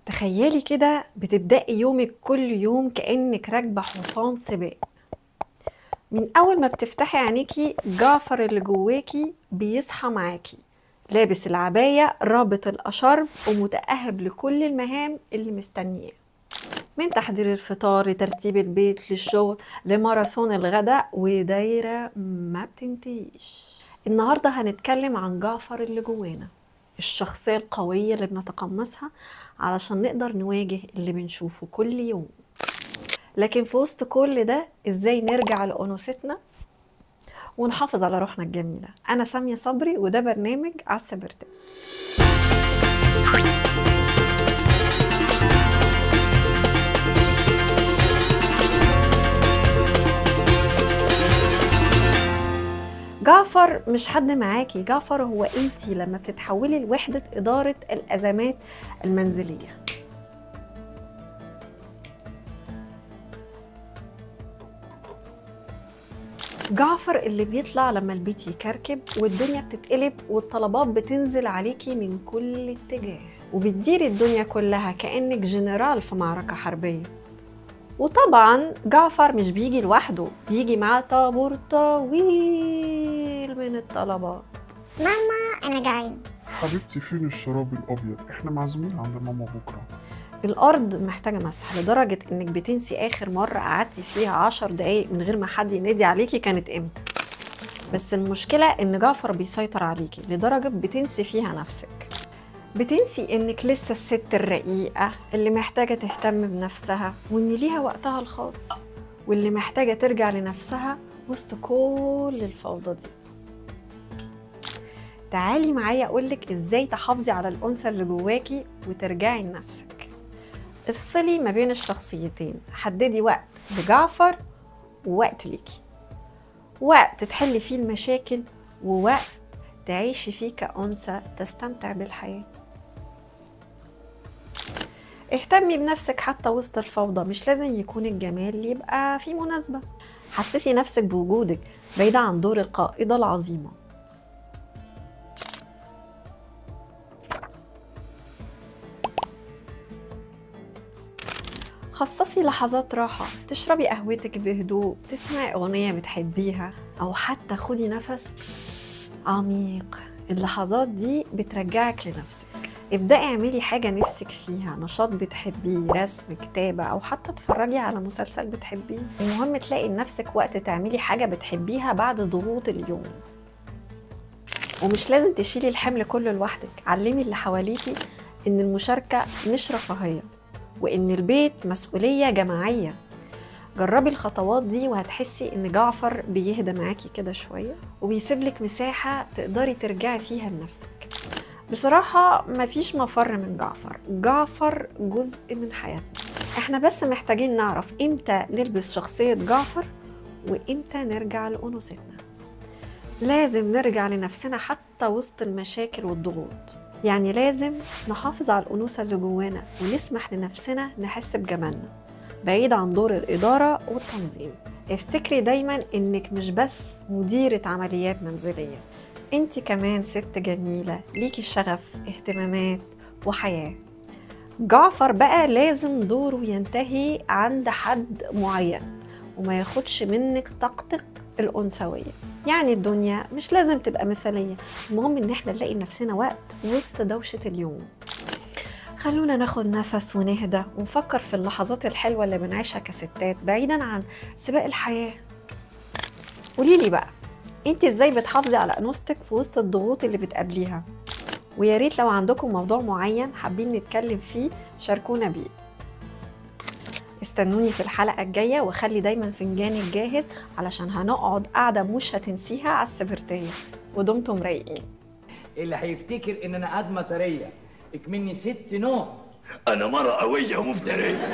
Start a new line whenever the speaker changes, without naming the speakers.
تخيلي كده بتبدأي يومك كل يوم كأنك راكبة حصان سباق. من أول ما بتفتحي عينيكي جعفر اللي جواكي بيصحى معاكي، لابس العباية، رابط الأشرب، ومتأهب لكل المهام اللي مستنياه، من تحضير الفطار لترتيب البيت للشغل لماراثون الغداء، ودايرة ما بتنتهيش. النهاردة هنتكلم عن جعفر اللي جوانا، الشخصية القوية اللي بنتقمصها علشان نقدر نواجه اللي بنشوفه كل يوم. لكن في وسط كل ده ازاي نرجع لأنوثتنا ونحافظ على روحنا الجميلة؟ أنا سامية صبري وده برنامج عالسبرتاية. جعفر مش حد معاكي، جعفر هو انتي لما بتتحولي لوحدة إدارة الأزمات المنزلية. جعفر اللي بيطلع لما البيت يكركب والدنيا بتتقلب والطلبات بتنزل عليكي من كل اتجاه، وبتديري الدنيا كلها كأنك جنرال في معركة حربية. وطبعا جعفر مش بيجي لوحده، بيجي معاه طابور طويل من الطلبات.
ماما انا جعان.
حبيبتي فين الشراب الابيض؟ احنا معزومين عند ماما بكره.
الارض محتاجه مسح لدرجة انك بتنسي اخر مرة قعدتي فيها 10 دقايق من غير ما حد ينادي عليكي كانت امتى. بس المشكلة ان جعفر بيسيطر عليكي لدرجة بتنسي فيها نفسك، بتنسي انك لسه الست الرقيقة اللي محتاجه تهتم بنفسها وان ليها وقتها الخاص، واللي محتاجه ترجع لنفسها وسط كل الفوضى دي. تعالي معايا اقولك ازاي تحافظي على الانثى اللي جواكي وترجعي لنفسك. افصلي ما بين الشخصيتين، حددي وقت لجعفر ووقت ليكي، وقت تحلي فيه المشاكل ووقت تعيشي فيه كأنثى تستمتع بالحياة. اهتمي بنفسك حتى وسط الفوضى، مش لازم يكون الجمال يبقى في مناسبة. حسسي نفسك بوجودك بعيدة عن دور القائدة العظيمة. خصصي لحظات راحة، تشربي قهوتك بهدوء، تسمعي أغنية بتحبيها، أو حتى خدي نفس عميق. اللحظات دي بترجعك لنفسك. ابدأي اعملي حاجة نفسك فيها، نشاط بتحبيه، رسم، كتابة، أو حتى اتفرجي على مسلسل بتحبيه. المهم تلاقي لنفسك وقت تعملي حاجة بتحبيها بعد ضغوط اليوم. ومش لازم تشيلي الحمل كله لوحدك، علمي اللي حواليكي إن المشاركة مش رفاهية، وإن البيت مسؤولية جماعية. جربي الخطوات دي وهتحسي إن جعفر بيهدى معاكي كده شوية وبيسيبلك مساحة تقدري ترجعي فيها لنفسك. بصراحة مفيش مفر من جعفر، جعفر جزء من حياتنا. احنا بس محتاجين نعرف امتى نلبس شخصية جعفر وامتى نرجع لأنوثتنا. لازم نرجع لنفسنا حتى وسط المشاكل والضغوط، يعني لازم نحافظ على الأنوثة اللي جوانا ونسمح لنفسنا نحس بجمالنا بعيد عن دور الإدارة والتنظيم. افتكري دايما إنك مش بس مديرة عمليات منزلية، انت كمان ست جميلة ليكي شغف، اهتمامات، وحياة. جعفر بقى لازم دوره ينتهي عند حد معين وما ياخدش منك طاقتك الأنثوية. يعني الدنيا مش لازم تبقى مثالية، المهم ان احنا نلاقي لنفسنا وقت وسط دوشة اليوم. خلونا ناخد نفس ونهدى ونفكر في اللحظات الحلوة اللي بنعيشها كستات بعيدا عن سباق الحياة. قوليلي بقى انت ازاي بتحافظي على انوثتك في وسط الضغوط اللي بتقابليها؟ ويا ريت لو عندكم موضوع معين حابين نتكلم فيه شاركونا بيه. استنوني في الحلقة الجاية، وخلي دايما فنجانك جاهز علشان هنقعد قعدة مش هتنسيها على السبرتية. ودمتم رايقين.
اللي هيفتكر ان انا قد مطرية اكمني ست نوم،
انا مرة قوية ومفترية.